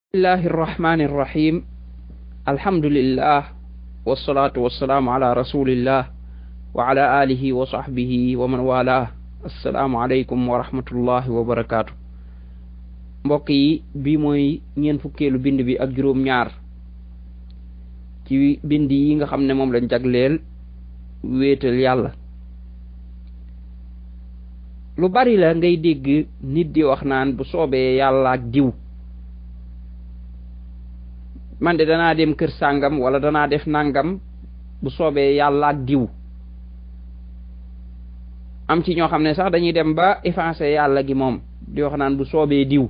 bismillahi irrahmani irrahim alhamdulillah wassalatu wassalaamu ala rasulillah wa ala alihi wa sahbihi wa man wala assalaamu aleykum wa rahmatullahi wa barakaatu. mbokk yi bi mooy ñeen fukkeelu bind bi ak juróom ñaar ci bind yi nga xam ne moom lañ jagleel wéetal yàlla. lu bari la ngay dégg nit di wax naan bu soobee yàlla ak diw man de danaa dem kër sàngam wala danaa def nangam bu soobee yàlla ak diw. am ci ñoo xam ne sax dañuy dem ba effacer yàlla gi moom di wax naan bu soobee diw.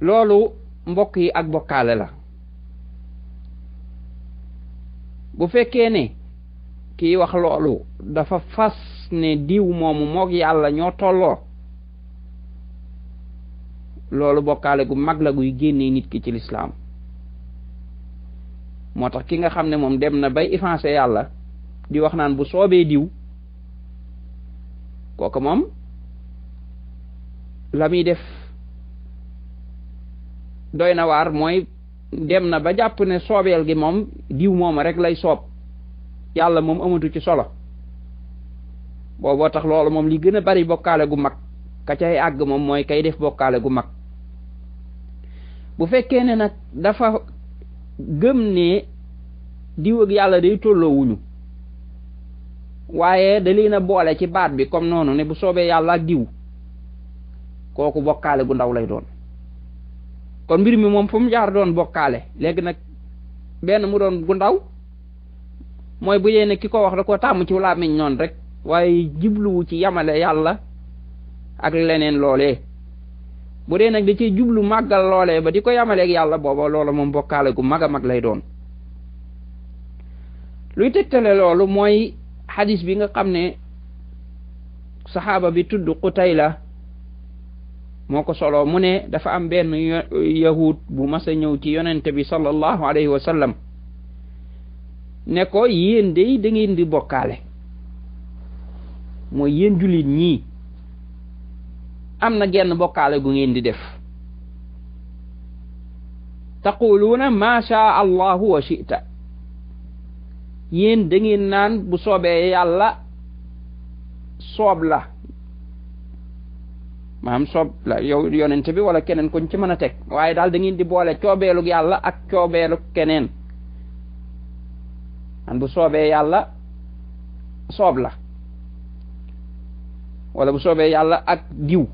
loolu mbokk yi ak bokkaale la. bu fekkee ne kiy wax loolu dafa fas ne diw moomu moog yàlla ñoo tolloo, loolu bokkaale gu mag la guy génnee nit ki ci lislaam. moo tax ki nga xam ne moom dem na bay effacer yàlla di wax naan bu soobee diw, kooku moom la muy def doy na waar. mooy dem na ba jàpp ne soobeel gi moom diw mooma rek lay soob, yàlla moom amatu ci solo. booboo tax loolu moom li gën a bari bokkaale gu mag ka cay àgg moom mooy kay def bokkaale gu mag. bu fekkee ne nag dafa gëm ne diw ak yàlla day tolloowuñu, waaye da leen a boole ci baat bi comme noonu ne bu soobee yàlla ak diw, kooku bokkaale gu ndaw lay doon. kon mbir mi moom fu mu jaar doon bokkaale. léegi nag benn mu doon gu ndaw mooy bu yee ne ki ko wax da koo tàmm ci làmmiñ noonu rek, waaye jubluwu ci yamale yàlla ak leneen loolee. bu dee nag da ciy jublu màggal loolee ba di ko yamaleeg yàlla, booba loola moom bokkaale gu mag a mag lay doon. luy tegtale loolu mooy xadis bi nga xam ne saxaaba bi tudd Qutayla moo ko solo. mu ne dafa am benn yahud bu mas a ñëw ci yonente bi sallallahu alayhi wa sallam ne ko yéen de da ngeen di bokkaale, mooy yéen jullit ñii am na genn bokkaale gu ngeen di def. taquluuna ma sha allahu wa shi'ta, yéen da ngeen naan bu soobee yàlla soob la, maanaam soob la yow yonente bi wala keneen kuñ ci mën a teg, waaye daal da ngeen di boole coobeelug yàlla ak coobeelug keneen. man bu soobee yàlla soob la, wala bu soobee yàlla ak diw.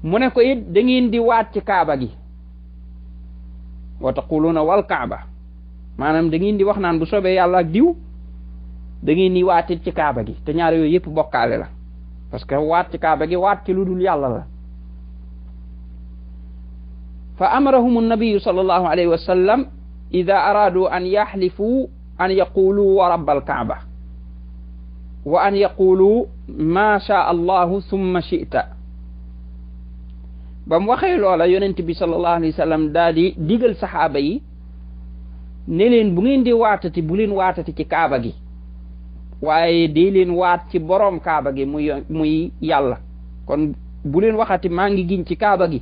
mu ne ko it da ngeen di waat ci kaaba gi, wa taquluuna wal kaaba, maanaam da ngeen di wax naan bu soobee yàlla ak diw, da ngeen di waatit ci kaaba gi. te ñaar yooyu yëpp bokkaale la, parce que waat ci kaaba gi waat ci lu dul yàlla la. fa amarahum annabiyu sallallahu alayhi wa sallam ida araadu an yaxlifu an yaqulu wa rabbal kaaba wa an yaqulu ma sha allahu summa shi'ta. ba mu waxee loola yonent bi sallallahu alayhi wa sallam daal di digal saxaaba yi ne leen bu ngeen di waatati bu leen waatati ci kaaba gi, waaye di leen waat ci boroom kaaba gi muy yàlla. kon bu leen waxati maa ngi giñ ci kaaba gi,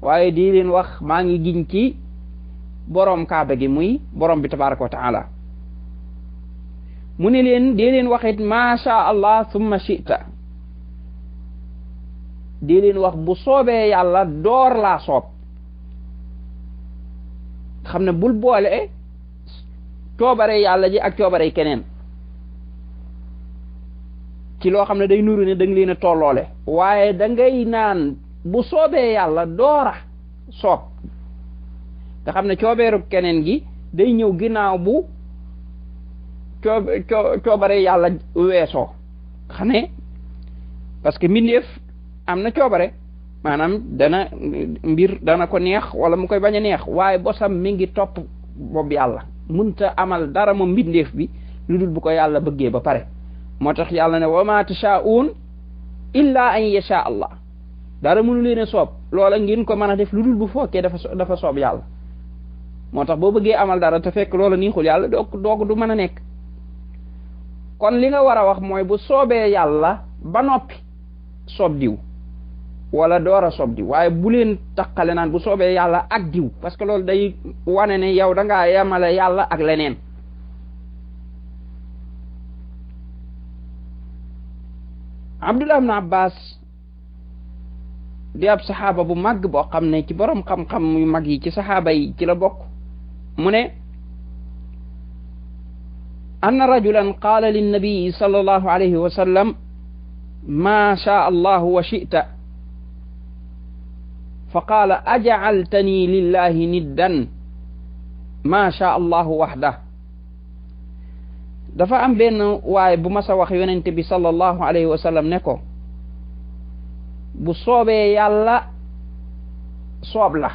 waaye di leen wax maa ngi giñ ci boroom kaaba gi muy boroom bi tabaraka wa taala. mu ne leen di leen waxit ma sha allah summa shi'ta, di leen wax bu soobee yàlla door laa soob. xam ne bul boole coobare yàlla ji ak coobare keneen ci loo xam ne day nuru ne da nga leen a tolloole, waaye da ngay naan bu soobee yàlla doora soob. nga xam ne coobeeru keneen gi day ñëw ginnaaw bu coobare yàlla weesoo. xam ne parce que mbindeef am na coobare, maanaam mbir dana ko neex wala mu koy bañ a neex, waaye bosam mi ngi topp boobu yàlla. munta amal dara moom mbindeef bi lu dul bu ko yàlla bëggee ba pare. moo tax yàlla ne wa ma tashaa'uun illa an yasha allah, dara mënu leen a soob loola ngeen ko mën a def lu dul bu fokkee dafa soob yàlla. moo tax boo bëggee amal dara te fekk loola neexul yàlla doog du mën a nekk. kon li nga war a wax mooy bu soobee yàlla ba noppi soob diw wala door a soob diw waaye bu leen taqale naan bu soobee yàlla ak diw parce que loolu day wane ne yow da ngaa yemale yàlla ak leneen. Abdullah ibn Abbas di ab saxaaba bu màgg boo xam ne ci borom xam-xam yu mag yi ci saxaaba yi ci la bokk mu ne anna rajulan qaala linnabii sallallahu alayhi wa sallam ma shaa allahu wa shi'ta fa qaala ajacaltanii lillahi niddan ma shaa allahu waxda. dafa am benn waaye bu mas a wax yonente bi sallallahu alayhi wa sallam ne ko bu soobee yàlla soob la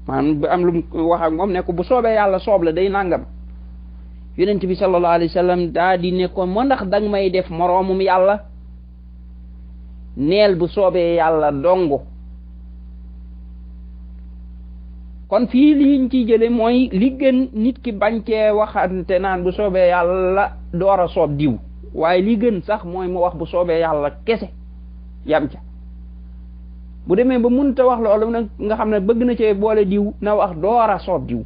maanaam bu am lu mu wax ak moom ne ko bu soobee yàlla soob la day nangam yonente bi sallallahu alayhi wa sallam daa di ne ko moo ndax danga may def moroomum yàlla neel bu soobee yàlla dongu. kon fii liñ ci jële mooy li gën nit ki bañ cee waxante naan bu soobee yàlla door a soob diw waaye li gën sax mooy mu wax bu soobee yàlla kese yam ca bu demee ba mënta wax loolu nag nga xam ne bëgg na cee boole diw na wax door a soob diw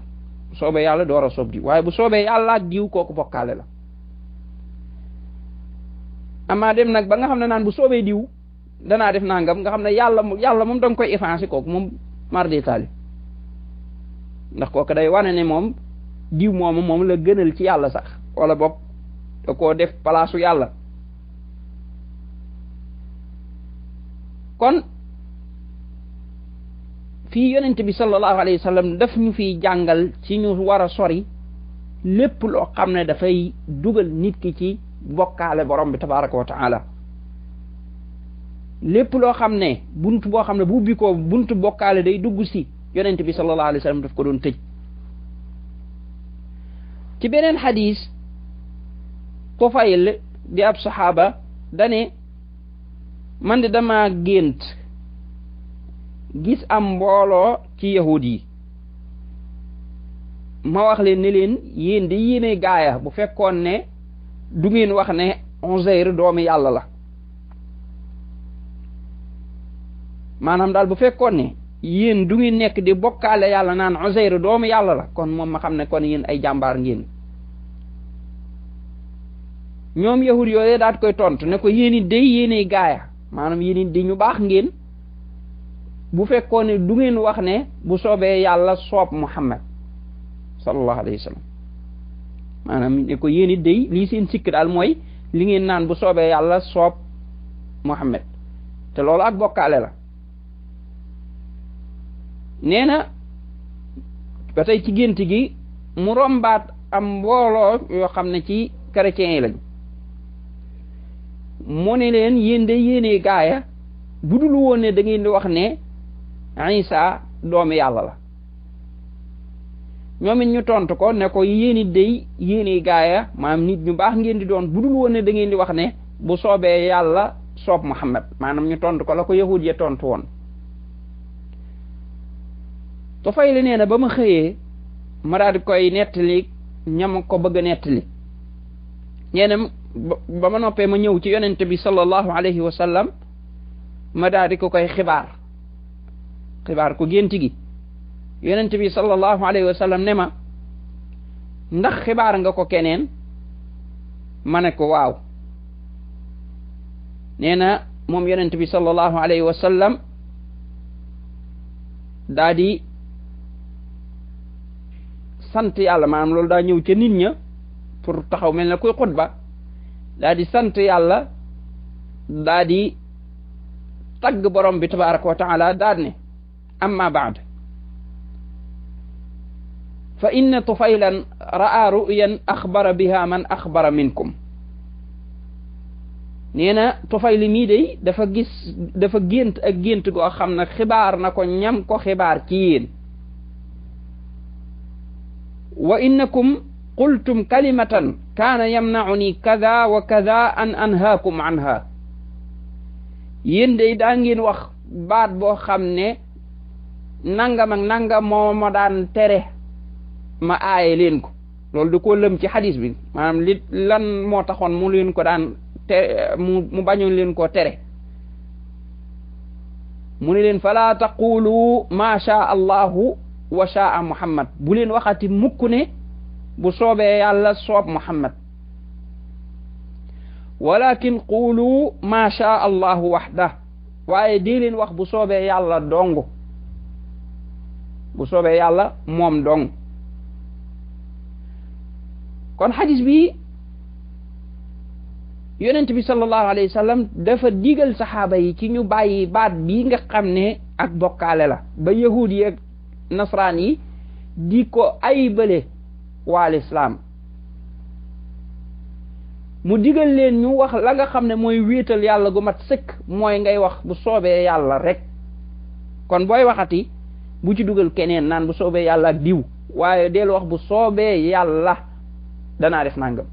bu soobee yàlla door a soob diw waaye bu soobee yàlla ak diw kooku bokkaale la. amaa dem nag ba nga xam ne naan bu soobee diw danaa def nangam nga xam ne yàlla moom danga koy effacer kooku moom mar d'Italie ndax kooku day wane ne moom diw moom la gënal ci yàlla sax wala boog da koo def palaasu yàlla. kon fii yonent bi sallallahu alayhi wa sallam daf ñu fiy jàngal ci ñu war a sori lépp loo xam ne dafay dugal nit ki ci bokkaale borom bi tabaraka wa taala. lépp loo xam ne bunt boo xam ne bu ubbi ko buntu bokkaale day dugg si yonent bi sallallahu alayhi wa sallam daf ko doon tëj. ci beneen xadis Tufayl di ab saxaaba dane man de dama gént gis am mbooloo ci yahud yi ma wax leen ne leen yéen di yéene gaaya bu fekkoon ne du ngeen wax ne Uzayr doomi yàlla la maanaam daal bu fekkoon ne yéen du ngeen nekk di bokkaale yàlla naan Uzayr doomu yàlla la kon moom ma xam ne kon yéen ay jàmbaar ngeen. ñoom yahud yooyu daat koy tontu ne ko yéen it day yéenay gaaya maanaam yéen it di ñu baax ngeen bu fekkoon ne du ngeen wax ne bu soobee yàlla soob Muhammad sallallahu alayhi wa sallam maanaam ne ko yéen it day lii seen sikk daal mooy li ngeen naan bu soobee yàlla soob Muhammad te loolu ak bokkaale la. nee na ba tey ci gént gi mu rombaat am mbooloo yoo xam ne ci chrétiens yi lañ mu ne leen yéen de yéenee gaaya bu dul woon ne da ngeen di wax ne Isa doomi yàlla la ñoom it ñu tontu ko ne ko yéen it day yéenee gaaya maanaam nit ñu baax ngeen di doon bu dul woon ne da ngeen di wax ne bu soobee yàlla soob Muhammad maanaam ñu tontu ko la ko yahud ya tontu woon. Tufayl nee na ba ma xëyee ma daal di koy nettali ñam ko bëgg a nettali nee na ba ma noppee ma ñëw ci yonent bi sallallahu alayhi wa sallam ma daal di ko koy xibaar ko gént gi yonent bi sallallahu alayhi wa sallam ne ma ndax xibaar nga ko keneen ma ne ko waaw nee na moom yonent bi sallallahu alayhi wa sallam daa di sant yàlla maanaam loolu daa ñëw ca nit ña pour taxaw mel na kuy xutba daa di sant yàlla daa di tagg borom bi tabaraka wa taala daal ne amma baad fa inna Tufaylan ra'a ru'yan axbara biha man axbara minkum nee na Tufayl mii day dafa gént ak gént goo xam ne xibaar na ko ñam ko xibaar ci yéen wa innakum qultum kalimatan kaana yamna'uni kada wa kada an anhaakum anha yéen day daa ngeen wax baat boo xam ne nangam ak nangam moo ma daan tere ma aaye leen ko loolu da koo lëm ci xadis bi maanaam lan moo taxoon mu leen ko daan te mu bañoon leen koo tere mu ne leen fala taqulu ma sha allahu wa shaa muhammad bu leen waxati mukk ne bu soobee yàlla soob muhammad walakin qulu ma sha allahu waxda waaye dee leen wax bu soobee yàlla dong bu soobee yàlla moom dong kon xadis bi yonent bi sallallahu alayhi wa sallam dafa digal saxaaba yi ci ñu bàyyi baat bii nga xam ne ak bokkaale la ba yahuud yi ak nasraan yi di ko ay bële waa lislaam mu digal leen ñu wax la nga xam ne mooy wéetal yàlla gu mat sëkk mooy ngay wax bu soobee yàlla rek kon booy waxati bu ci dugal keneen naan bu soobee yàlla ak diw waaye del wax bu soobee yàlla danaa def nangam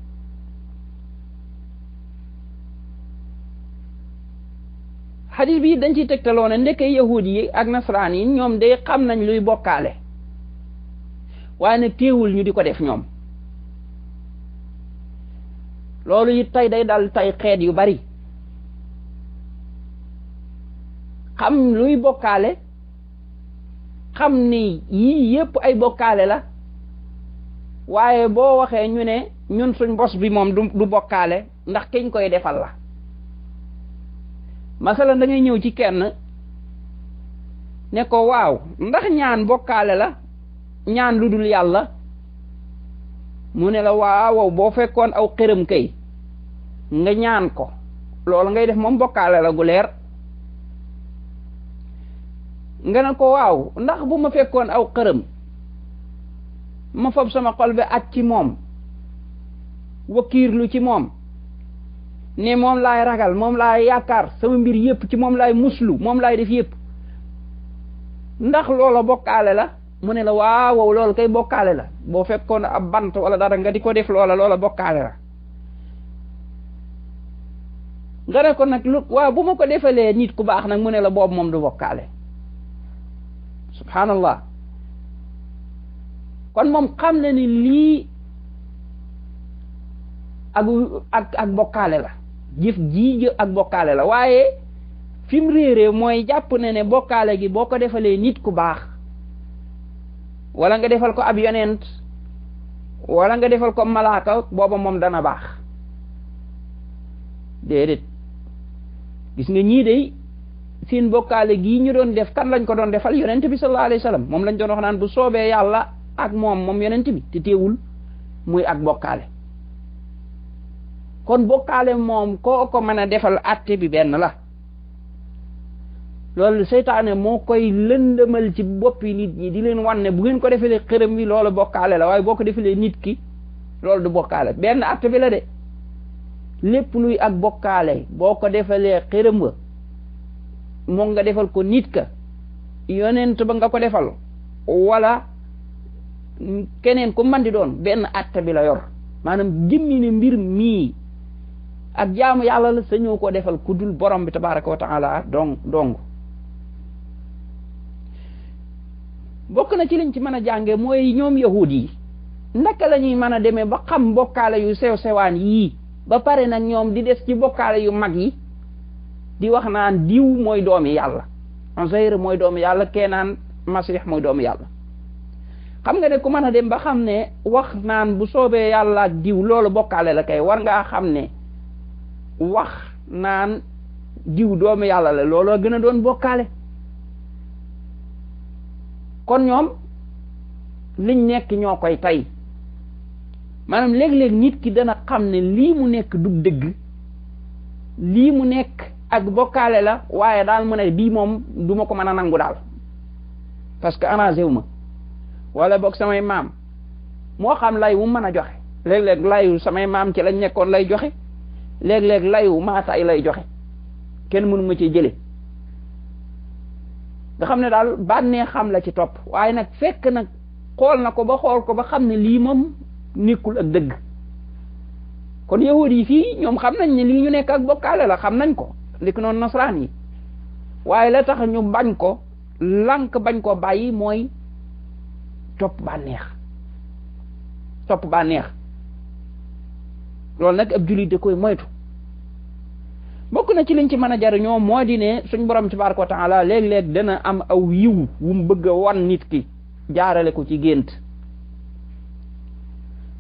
xadis bi dañ ciy tegtaloo ne ndeke yahud yi ak nasraan yi ñoom day xam nañ luy bokkaale waaye nag téewul ñu di ko def ñoom loolu it tey day dal tey xeet yu bari xam luy bokkaale xam ni yii yépp ay bokkaale la waaye boo waxee ñu ne ñun suñ bos bi moom du bokkaale ndax keñ koy defal la masalan da ngay ñëw ci kenn ne ko waaw ndax ñaan bokkaale la ñaan lu dul yàlla mu ne la waaw boo fekkoon aw xërëm kay nga ñaan ko loolu ngay def moom bokkaale la gu leer nga ne ko waaw ndax bu ma fekkoon aw xërëm ma fab sama xol bi at ci moom wakiirlu ci moom ne moom laay ragal moom laay yaakaar sama mbir yépp ci moom laay muslu moom laay def yépp ndax loola bokkaale la mu ne la waaw loolu kay bokkaale la boo fekkoon ab bant wala dara nga di ko def loola bokkaale la nga ne ko nag lu waaw bu ma ko defalee nit ku baax nag mu ne la boobu moom du bokkaale subhanallah kon moom xam na ni lii ak bokkaale la jëf ji ak bokkaale la waaye fi mu réeree mooy jàpp ne bokkaale gi boo ko defalee nit ku baax wala nga defal ko ab yonent wala nga defal ko malaaka booba moom dana baax déedéet gis nga ñii de seen bokkaale gii ñu doon def kan lañ ko doon defal yonent bi sallallahu alayhi wa sallam moom lañ doon wax naan bu soobee yàlla ak moom yonent bi te teewul muy ak bokkaale kon bokkaale moom koo ko mën a defal àtte bi benn la loolu seytaane moo koy lëndëmal ci boppi nit ñi di leen wan ne bu ngeen ko defalee xërëm bi loolu bokkaale la waaye boo ko defalee nit ki loolu du bokkaale benn àtte bi la de lépp luy ak bokkaale boo ko defalee xërëm ba moom nga defal ko nit ka yonent ba nga ko defal wala keneen ku man di doon benn àtte bi la yor maanaam jëmmi ne mbir mii ak jaamu yàlla la sañoo ko defal ku dul borom bi tabaraka wa taala dong bokk na ci liñ ci mën a jànge mooy ñoom yahud yi naka la ñuy mën a demee ba xam bokkaale yu sew sewaan yii ba pare nag ñoom di des ci bokkaale yu mag yi di wax naan diw mooy doomi yàlla Uzayr mooy doomi yàlla keenaan Masih mooy doomi yàlla xam nga ne ku mën a dem ba xam ne wax naan bu soobee yàlla ak diw loolu bokkaale la kay war ngaa xam ne wax naan diw doomu yàlla la looloo gën a doon bokkaale kon ñoom liñ nekk ñoo koy tey maanaam léeg-léeg nit ki dana xam ne lii mu nekk du dëgg lii mu nekk ak bokkaale la waaye daal mu ne bii moom du ma ko mën a nangu daal parce que arrangé wu ma wala boog samay maam moo xam lay wu mën a joxe léeg-léeg layu samay maam ci lañ nekkoon lay joxe léeg-léeg layu maataay lay joxe kenn mënu ma ci jële nga xam ne daal bànnee xam la ci topp waaye nag fekk nag xool na ko ba xam ne lii moom nekkul ak dëgg kon yahud yi fii ñoom xam nañ ne lii ñu nekk ak bokkaale la xam nañ ko li ko noonu nasraan yi waaye la tax ñu bañ ko lànk bañ ko bàyyi mooy topp bànneex loolu nag ab jullit da koy moytu bokk na ci liñ ci mën a jariñoo moo di ne suñ borom tabaraka wa taala léeg-léeg dana am aw yiw wu mu bëgg a wan nit ki jaarale ko ci gént.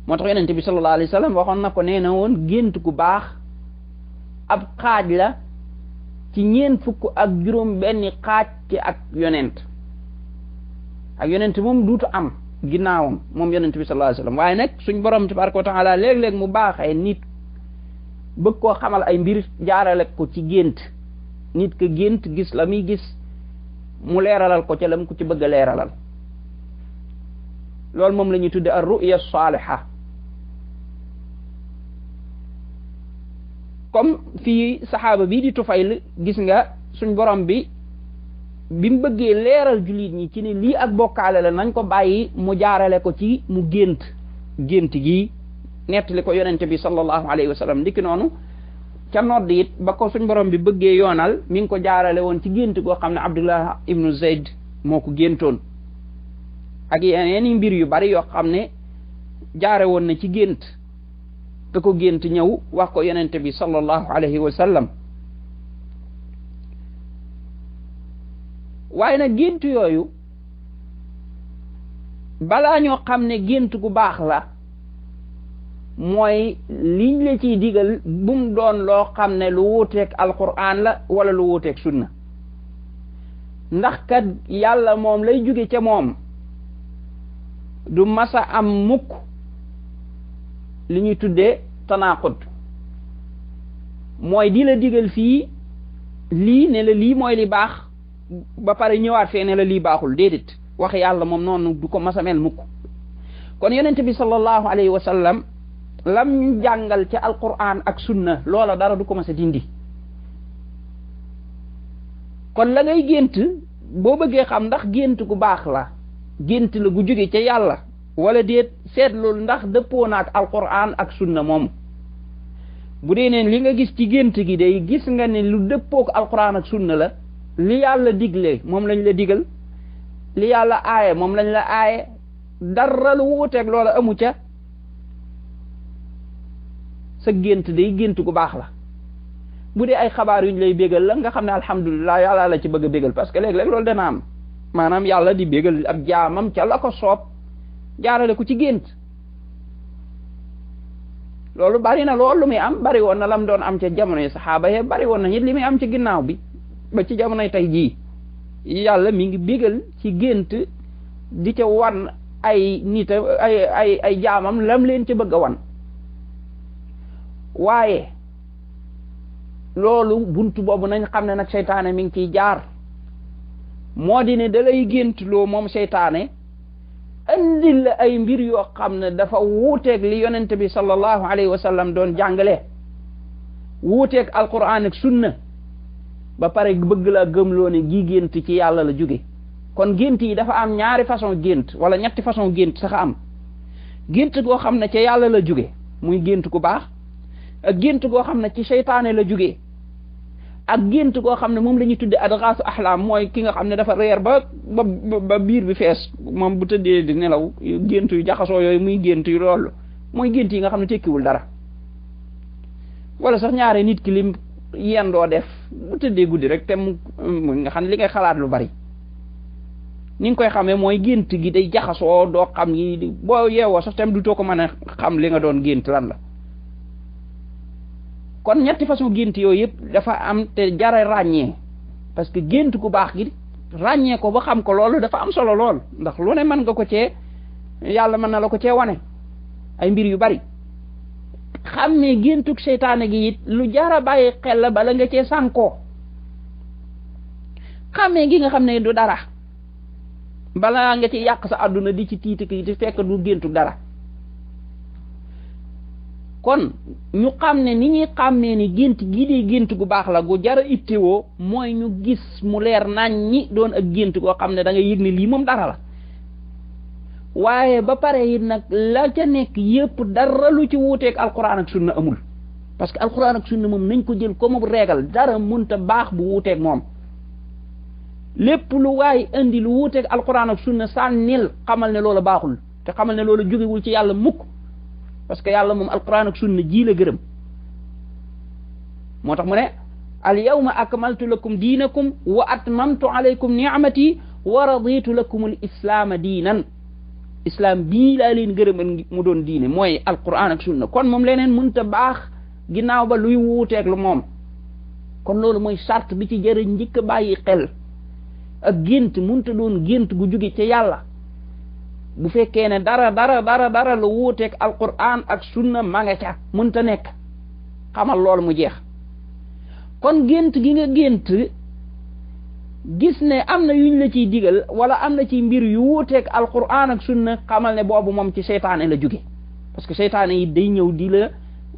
moo tax yonent bi sallallahu alayhi wa sallam waxoon na ko nee na woon gént gu baax ab xaaj la ci 40 benn xaaj ci ak yonent moom duutu am ginnaawam moom yonent bi sallallahu alayhi wa sallam waaye nag suñ borom tabaraka wa taala léeg-léeg mu baaxee nit bëgg koo xamal ay mbir jaarale ko ci gént nit ka gént gis la muy gis mu leeralal ko ca lam ko ci bëgg a leeralal loolu moom la ñuy tudde ar ru'ya saaliha comme fii saxaaba bii di Tufayl gis nga suñ borom bi mu bëggee leeral jullit ñi ci ne lii ak bokkaale la nañ ko bàyyi mu jaarale ko ci mu gént gi nettali ko yonente bi sallallahu alayhi wa sallam ndiki noonu ca nodd it ba ko suñ borom bi bëggee yoonal mi ngi ko jaarale woon ci gént goo xam ne Abdullah ibnu Zayd moo ko géntoon ak yeneen mbir yu bari yoo xam ne jaare woon na ci gént te ko gént ñëw wax ko yonente bi sallallahu alayhi wa sallam waaye nag gént yooyu balaa ñoo xam ne gént gu baax la mooy liñ la ciy digal bum doon loo xam ne lu wuuteeg alquran la wala lu wuuteeg sunna ndax kat yàlla moom lay jóge ca moom du masa am mukk li ñuy tuddee tanaqud mooy di la digal fii lii ne la lii mooy li baax ba pare ñëwaat fee ne la lii baaxul déedéet wax yàlla moom noonu du ko masa mel mukk kon yonent bi sallallahu alayhi wa sallam lam ñu jàngal ca alquran ak sunna loola dara du ko masa dindi kon la ngay gént boo bëggee xam ndax gént gu baax la gént la gu jóge ca yàlla wala déet seetlu ndax dëppoo na ak alquran ak sunna moom bu dee neen li nga gis ci gént gi day gis nga ne lu dëppook alquran ak sunna la li yàlla digle moom lañ la digal li yàlla aaye moom lañ la aaye dara lu wuuteeg loola amu ca sa gént day gént gu baax la bu dee ay xabaar yuñ lay bégal la nga xam ne alhamdulilah yàlla la ci bëgg a bégal parce que léeg-léeg loolu dana am maanaam yàlla di bégal ab jaamam ca la ko soob jaarale ko ci gént loolu bari na loolu lu muy am bari woon na lam doon am ca jamonoy saxaaba ye bari woon na ñit li muy am ci ginnaaw bi ba ci jamonoy tey jii yàlla mi ngi bégal ci gént di ca wan ay nit ay jaamam lam leen ca bëgg a wan waaye loolu buntu boobu nañ xam ne nag seytaane mi ngi ciy jaar moo di ne da lay géntuloo moom seytaane andil la ay mbir yoo xam ne dafa wuuteeg li yonente bi sallallahu alayhi wa sallam doon jàngale wuuteeg alquran ak sunna ba pare bëgg la gëmloo ne gi gént ci yàlla la jóge kon gént yi dafa am ñaari façon gént wala ñetti façon gént sax am gént goo xam ne ca yàlla la jóge muy gént ku baax ak gént goo xam ne ci seytaane la jóge ak gént goo xam ne moom la ñuy tudde adgaasu axlaam mooy ki nga xam ne dafa reer ba biir bi fees moom bu tëddee di nelaw gént yu jaxasoo yooyu muy gént yu loolu mooy gént yi nga xam ne tekkiwul dara wala sax ñaare nit ki lim yendoo def bu tëddee guddi rek te mu nga xam ne li ngay xalaat lu bari ni nga koy xamee mooy gént gi day jaxasoo doo xam yi boo yeewoo sax tam du too ko mën a xam li nga doon gént lan la kon ñetti façon gént yooyu yëpp dafa am te jara ràññee parce que gént ku baax gi ràññee ko ba xam ko loolu dafa am solo lool ndax lu ne mën nga ko cee yàlla mën na la ko cee wane ay mbir yu bari xam ne géntug seytaane gi it lu jara bàyyi xel la bala nga cee sànkoo xamee gi nga xam ne du dara bala nga ci yàq sa àdduna di ci tiiti ki di fekk du géntug dara kon ñu xam ne ni ñuy xàmmee ni gént gii di gént gu baax la gu jara ittewoo mooy ñu gis mu leer nañ ñi doon ak gént goo xam ne da nga yëg ne lii moom dara la waaye ba pare it nag la ca nekk yépp dara lu ci wuuteeg alquran ak sunna amul parce que alquran ak sunna moom nañ ko jël comme régal dara mënta baax bu wuuteeg moom lépp lu waay indi lu wuuteeg alquran ak sunna sànnil xamal ne loola baaxul te xamal ne loola jógewul ci yàlla mukk parce que yàlla moom alquran ak sunna ji la gërëm moo tax mu ne al yawma akmaltu lakum diinakum wa atmamtu alaykum ni'mati wa raditu lakum al islaama diinan islam bii laa leen gërëmal mu doon diine mooy alquran ak sunna kon moom leneen mënta baax ginnaaw ba luy wuuteeg lu moom kon loolu mooy charte bi ci jërë njëkk a bàyyi xel ak gént mënta doon gént gu jóge ca yàlla bu fekkee ne dara lu wuuteeg alquran ak sunna ma nga ca mënta nekk xamal loolu mu jeex kon gént gi nga gént gis ne am na yuñ la ciy digal wala am na ci mbir yu wuuteeg alquran ak sunna xamal ne boobu moom ci seytaane la jóge parce que seytaane yi day ñëw di la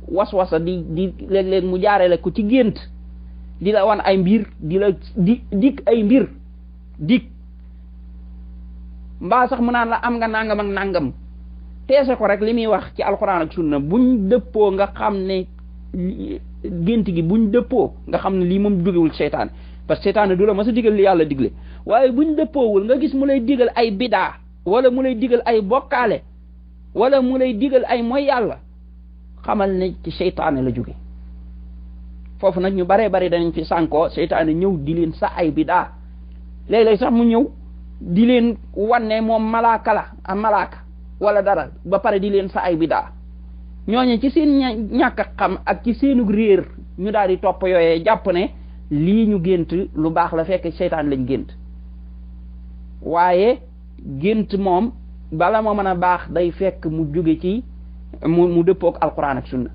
waswasa di léeg-léeg mu jaarele ko ci gént di la wan ay mbir di la dik ay mbir dik mbaa sax mu naan la am nga nangam ak nangam teese ko rek li muy wax ci alquran ak sunna buñ dëppoo nga xam ne gént gi buñ dëppoo nga xam ne lii moom jógewul seytaane parce que seytaane du la mas a digal li yàlla digle waaye buñ dëppoowul nga gis mu lay digal ay bidaa wala mu lay digal ay bokkaale wala mu lay digal ay mooy yàlla xamal ne ci seytaane la jóge foofu nag ñu baree bari danañ fi sànkoo seytaane ñëw di leen sa ay bidaa léeg-léeg sax mu ñëw di leen wanne moom malaaka la am malaaka wala dara ba pare di leen sa ay bidaa ñooñu ci seen ñàkk a xam ak ci seenu réer ñu daal di topp yooyee jàpp ne lii ñu gént lu baax la fekk seytaan lañ gént waaye gént moom bala moo mën a baax day fekk mu jóge ci mu dëppook alquran ak sunna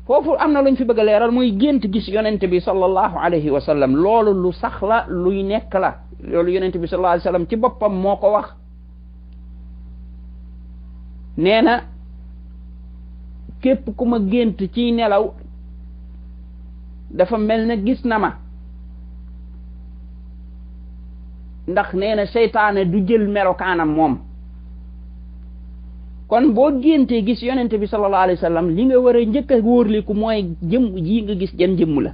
foofu am na luñ fi bëgg a leeral muy gént gis yonente bi sallallahu alayhi wa sallam loolu lu sax la luy nekk la loolu yonente bi sallallahu alayhi wa sallam ci boppam moo ko wax nee na képp ku ma gént ci nelaw dafa mel ne gis na ma ndax nee na seytaane du jël melokaanam moom kon boo géntee gis yonente bi sallallahu alayhi wa sallam li nga war a njëkk a wóorliku mooy jëmm ji nga gis jan jëmm la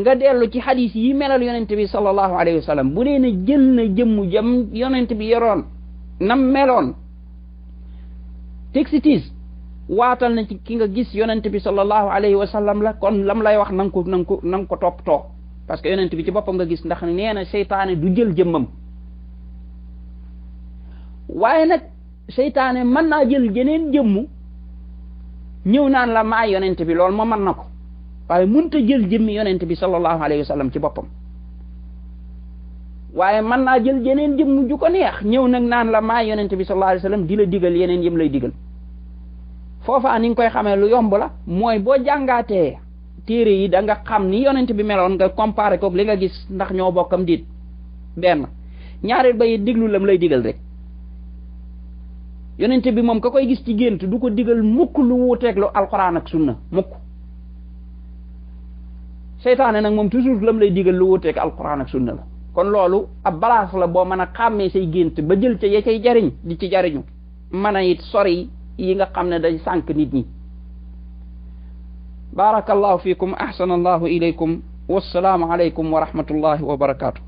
nga dellu ci xadis yi melal yonente bi sallallahu alayhi wa sallam bu dee ne jël na jëmm jam yonente bi yoroon nam meloon texitis waatal na ci ki nga gis yonente bi sallallahu alayhi wa sallam la kon lam lay wax nanga ko toppatoo parce que yonente bi ci boppam nga gis ndax nee na seytaane du jël jëmmam waaye nag seytaane mën naa jël jeneen jëmmu ñëw naan la maa yonente bi loolu ma mën na ko waaye mënta jël jëmmi yonente bi sallallahu alayhi wa sallam ci boppam waaye mën naa jël jeneen jëmmu ju ko neex ñëw nag naan la maa yonente bi sallallahu alayhi wa sallam di la digal yeneen yëm lay digal foofa ni nga koy xamee lu yomb la mooy boo jàngaatee téere yi da nga xam ni yonente bi meloon nga comparé koog li nga gis ndax ñoo bokkam diit benn ñaareel ba yi diglu lam lay digal rek yonente bi moom ka koy gis ci gént du ko digal mukk lu wuuteeg lu alquran ak sunna mukk seytaane nag moom toujours lam lay digal lu wuuteeg alquran ak sunna la kon loolu ab balaas la boo mën a xàmmee say gént ba jël ca ya cay jariñ di ci jariñu mën a it sori yi nga xam ne day sànk nit ñi barakallahu fiikum ahsanallahu ilaykum wassalaamu alaykum wa rahmatullahi wa barakatuh